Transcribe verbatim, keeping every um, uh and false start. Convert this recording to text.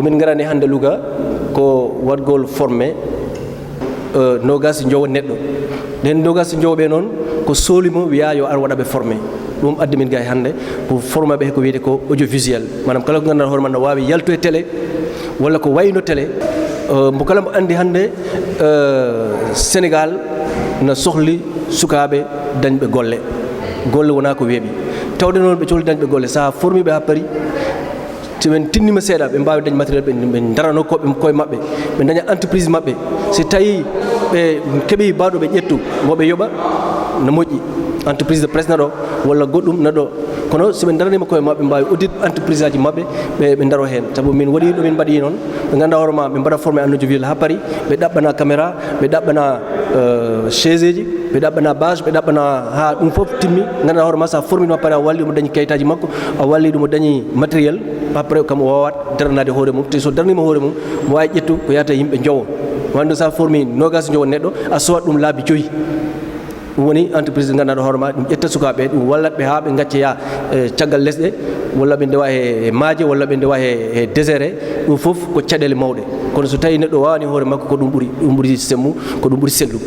Min ngarani hannde Louga ko waɗgol formé, euh, noogaas e njowo neɗɗo. Ɗen noogaas e njowo ɓe noon, ko sohli mo wiya yo ar waɗa ɓe formé. Ɗum addi min gay hannde ko formaɓe ko wiyete ko audiovisuel. Maanaam kala ko ngannduɗaa hoore ma no waawi yaltu e télé, walla ko wayno télé. Euh, mbo kala mbo anndi hannde, euh, Sénégal na sohli sukaaɓe dañɓe golle. Golle wonaa ko weeɓi. Tawde noon ɓe cohli dañɓe golle, so a formii ɓe haa paari, so ɓe tinnima seeɗa, ɓe mbaawi dañ matériel, ɓe, ɓe ndarano ko ɓe, koye maɓɓe, ɓe daña entreprise maɓɓe. Si tawi ɓe keɓi baɗo ɓe ƴettu, mo ɓe yoɓa, no moƴƴi. Entreprise de presse na ɗo, walla goɗɗum na ɗo. Kono so ɓe ndaranima koye maɓɓe, mbaawi udit entreprise aji maɓɓe, ɓe, ɓe ndaro heen. Sabu min waɗi ɗo min mbaɗi noon, ɓe ngannduɗaa hoore ma, ɓe mbaɗa formé en audiovisuel haa paari, ɓe ɗaɓɓana caméra, ɓe ɗaɓɓana, euh, chaise eji, ɓe ɗaɓɓana bâche, ɓe ɗaɓɓana haa ɗum fof timmi. Ngannduɗaa hoore ma, so a formii ɗum haa paari, a walli ɗum o dañi kayitaaji makko, a walli ɗum o dañi matériel, après kam o waawat daranaade hoore mum. Te so daraniima hoore mum, mo waawi ƴettu ko yahata e yimɓe njowo. Wano so a formii noogaas njowo neɗɗo, a sowat ɗum laabi joyi. Ɗum woni entreprise ngannduɗaa hoore ma, ɗum ƴetta sukaaɓe, ɗum wallat ɓe haa ɓe ngaccoya, eh, caggal lesɗe, walla ɓe ndewa he, he maaje, walla ɓe ndewa he, he désert he. Ɗum fof ko caɗeele mawɗe. Kono so tawi neɗɗo waawani hoore makko, ko ɗum ɓuri, ɗum ɓuri semmu, ko ɗum ɓuri sellu.